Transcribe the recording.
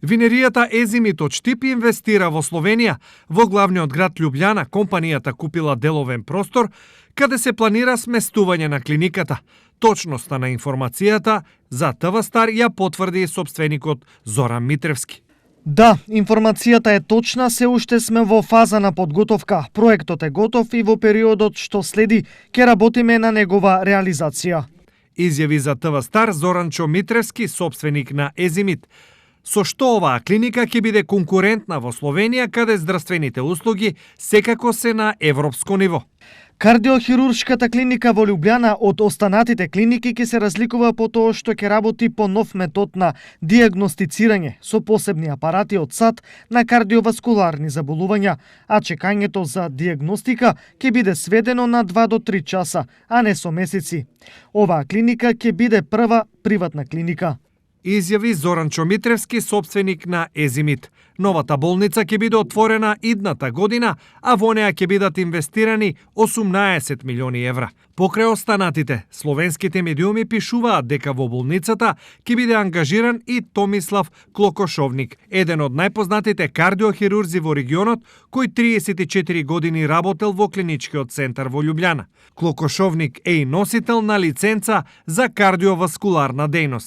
Винеријата Езимит од Штип инвестира во Словенија. Во главниот град Љубљана компанијата купила деловен простор каде се планира сместување на клиниката. Точноста на информацијата за ТВ Стар ја потврди собственикот Зоран Митревски. Да, информацијата е точна, се уште сме во фаза на подготовка. Проектот е готов и во периодот што следи ќе работиме на негова реализација. Изјави за ТВ Стар Зоранчо Митревски, собственик на Езимит. Со што оваа клиника ќе биде конкурентна во Словенија, каде здравствените услуги секако се на европско ниво. Кардиохируршката клиника во Љубљана од останатите клиники ќе се разликува по тоа што ќе работи по нов метод на диагностицирање со посебни апарати од САД на кардиоваскуларни заболувања, а чекањето за диагностика ќе биде сведено на 2 до 3 часа, а не со месеци. Оваа клиника ќе биде прва приватна клиника. Изјави Зоранчо Митревски, собственик на Езимит. Новата болница ќе биде отворена идната година, а во неа ќе бидат инвестирани 18 милиони евра. Покрај останатите, словенските медиуми пишуваат дека во болницата ќе биде ангажиран и Томислав Клокошовник, еден од најпознатите кардиохирурзи во регионот, кој 34 години работел во клиничкиот центар во Љубљана. Клокошовник е и носител на лиценца за кардиоваскуларна дејност.